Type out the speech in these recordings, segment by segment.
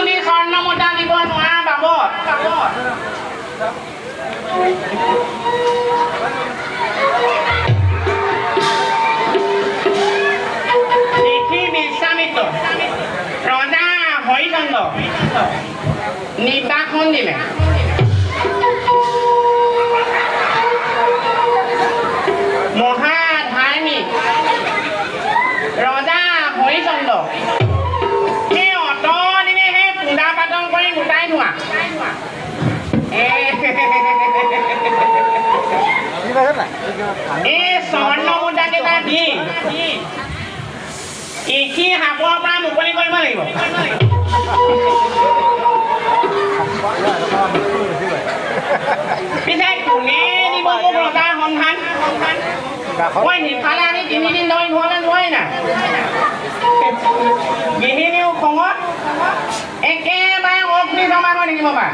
আপুনি স্বৰ্ণ মুদ্ৰা দিব নোৱাৰা বাবদ। ঋষি বিশ্বামিত্ৰ ৰজা হৰিচন্দ্ৰ নিৰ্বাসন দিলে। মহাধাৰ্মিক ৰজা হৰিচন্দ্ৰ সেই অতদিনে সেই পূজা পাতল কৰি গোটাই থোৱা এই স্বৰ্ণ মুদ্ৰা কেইটা দি ঋষি সাপৰ পৰা মুকলি কৰিব লাগিব। পিছে কোনে দিব মোক ৰজাৰ সন্ধান? মই সিফালে আনি তিনিদিন ধৰি ঘৰলৈ যোৱাই নাই। গৃহিণীও খঙত একেবাৰে অগ্নি জমা হৈ থাকিব পাৰে।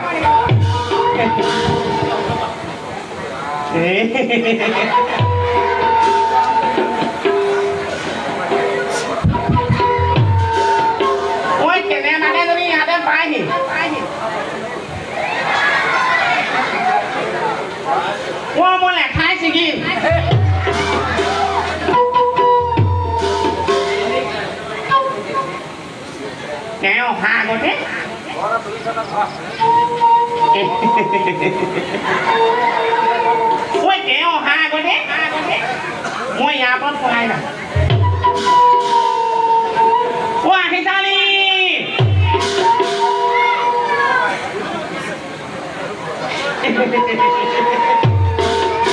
মই কেনেবাকে যদি ইয়াতে পাইহি মই লেখাই ছিগিম। তেওঁ অহা আগতে তেওঁ অহা আগতে মই ইয়াৰ পৰা পলাই যাম। অ আহিছানি?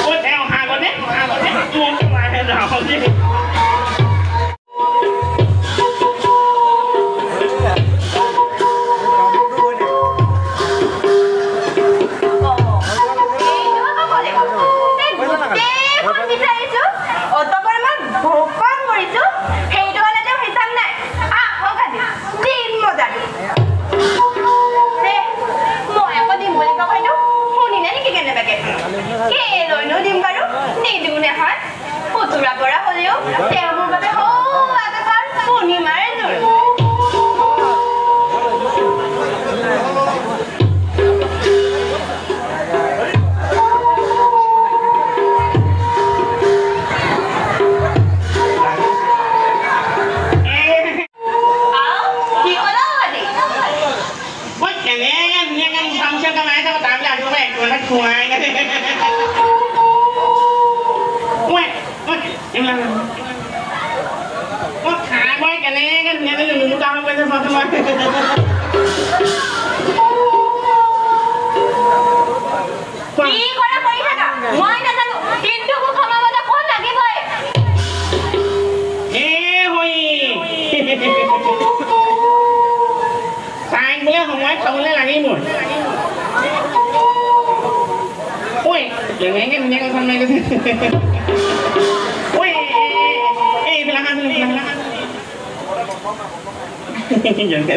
অ তেওঁ অহা আগতে মই পলাইহে যাওঁ।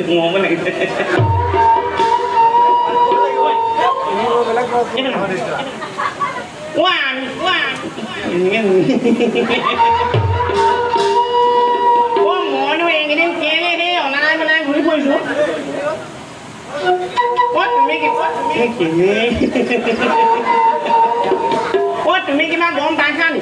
মৰম লাগিছে। মইনো এইকেইদিন কেলে সেই অনাই বনাই ঘূৰি ফুৰিছো। তুমি কিবা গম পাইছা নি?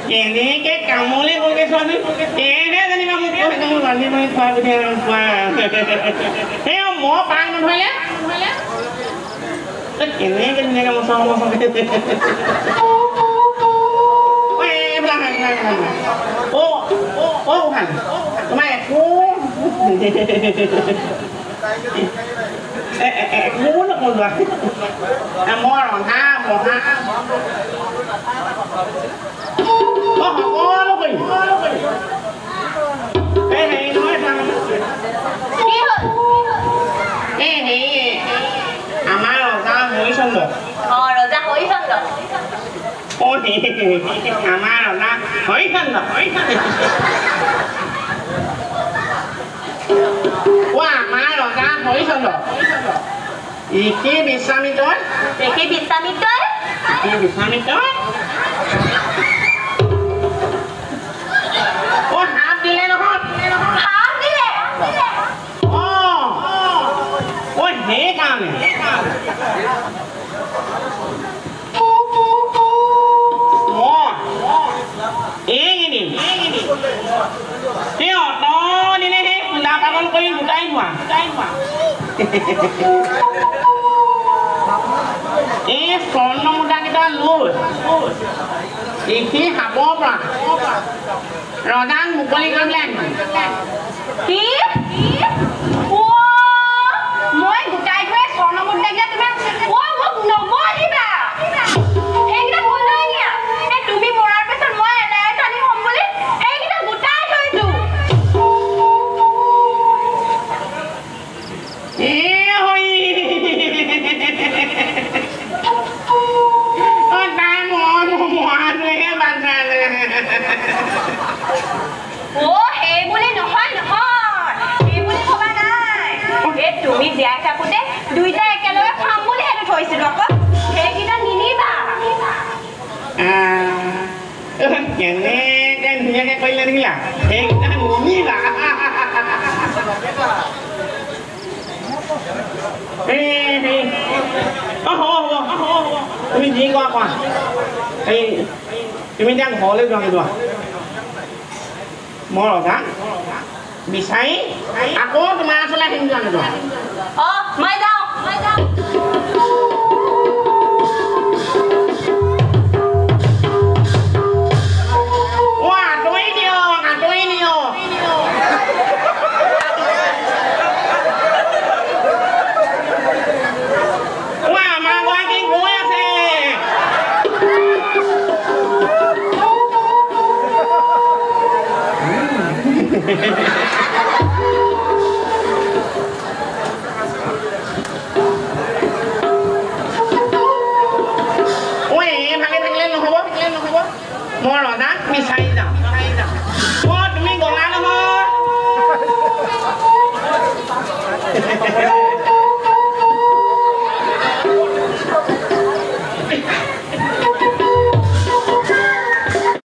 কেনেকে কামলৈ গ'লগে চোৱাচোন, এনে যেনিবা মোক ৰান্ধি বাঢ়ি খুৱাই পঠিয়াই। সেই মই পাক নধৰিলে কেনেকে ধুনীয়াকে মচা মচকে। অ' তোমাৰ একো একো নকওঁ যোৱা, মই ৰন্ধা বঢ়া মই সকলো কৰিম। এই হেৰি নহয়, এই হেৰি আমাৰ ৰজা হৰিচন্দ্ৰ। ৰজা হৰিচন্দ্ৰ। আমাৰ ৰজা হৰিচন্দ্ৰ। আমাৰ ৰজা হৰিচন্দ্ৰ ঋষি বিশ্বামিত্ৰই, ঋষি বিশ্বামিত্ৰই, ঋষি বিশ্বামিত্ৰই অ সাপ দিলে নহয়, সাপ দিলে। অ অ সেইকাৰণে মই এইকেইদিন সেই অতদিনে সেই খুন্দা পাগল কৰি গোটাই থোৱা এই স্বৰ্ণ মুদ্ৰাকেইটা লৈ ঋষি সাপৰ পৰা ৰজাক মুকলি কৰি পেলাই। কি মই গোটাই থোৱা স্বৰ্ণ মুদ্ৰাকেইটা তুমি মোক নবদিবা, সেইকেইটা ক'লৈ নিয়া? এই তুমি মৰাৰ পিছত মই এলাই টানি হ'ম বুলি সেইকেইটা গোটাই থৈছো। সেইবুলি নহয় নহয়, সেইবুলি ভবা নাই। এই তুমি জীয়াই থাকোতে দুইটা একেলগে খাম বুলি সেইটো থৈছিলো আকৌ, সেইকেইটা নিনিবা। কেনেকে ধুনীয়াকে কৰিলে দেখিলা, সেইকেইটা নিনিবা। হ'ব হ'ব, তুমি যি কোৱা কোৱা। এই তুমি এতিয়া ঘৰলৈ যোৱাগে যোৱা, মই ৰজা বিচাৰি আকৌ তোমাৰ ওচৰলৈ আহিম। যোৱাগে যোৱা। অ মই যাওঁ, মই যাওঁ। অ আঁতৰি দিয়ক, আঁতৰি দিয়ক। অ আমাৰ গৰাকী গৈ আছে। ঐ এইভাগে থাকিলে নহ'ব, নহ'ব। মই ৰজাক বিচাৰি যাওঁ।